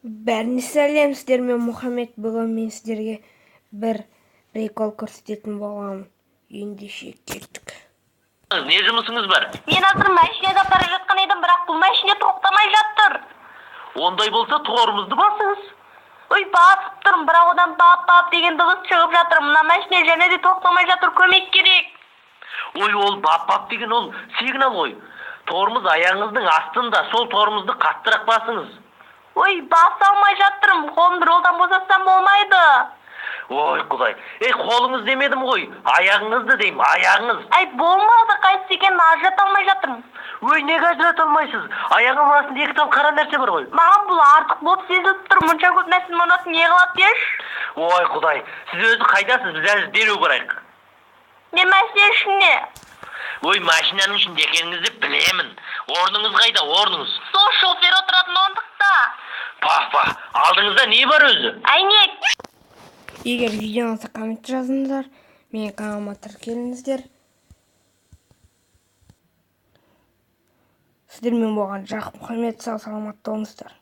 Бәріне сәлем, сіздермен Мұхаммед. Бүгін мен сіздерге бір прикол көрсететін боламын. Ендеше, кеттік. Не жұмысыңыз бар? Мен қазір машинада бара жатқан едім, бірақ бұл машина тоқтамай жатыр. Ондай болса, тормозды басыңыз. Ой, басып тұрмын, бірақ одан бап бап деген дыбыс шығып жатыр. Мына машина және де тоқтамай жатыр, көмек керек. Ой, ол бап бап деген ол сигнал ғой. Тормоз аяғыңыздың астында, сол тормозды қаттырақ басыңыз. Ой, баса алмай жатырмын, қолымды рөлден босатсам болмайды. Ой, құдай, ей, қолыңыз демедім ғой, аяғыңызды деймін, аяғыңыз. Әй, болмады, қайсысы екенін ажырата алмай жатырмын. Ой, неге ажырата алмайсыз? Аяғыңның астында екі тал қара нәрсе бар ғой. Маған бұл артық болып сезіліп тұр, мұнша көп нәрсені мұны не қылады деші. Ой, құдай, сіз өзі қайдасыз? Біз әлі дереу барайық. Мен машина ішінде. Ой, машинаның ішінде екеніңізді білемін. Орныңыз қайда, орныңыз? Сол шофер отыратын орындықта. Па, па, алдыңызда не бар өзі? Әйнек. Егер видео ұнаса, коммент жазыңыздар, менің каналыма тіркеліңіздер. Сіздермен болған Жақып Мұхаммед. Сау саламатта болыңыздар.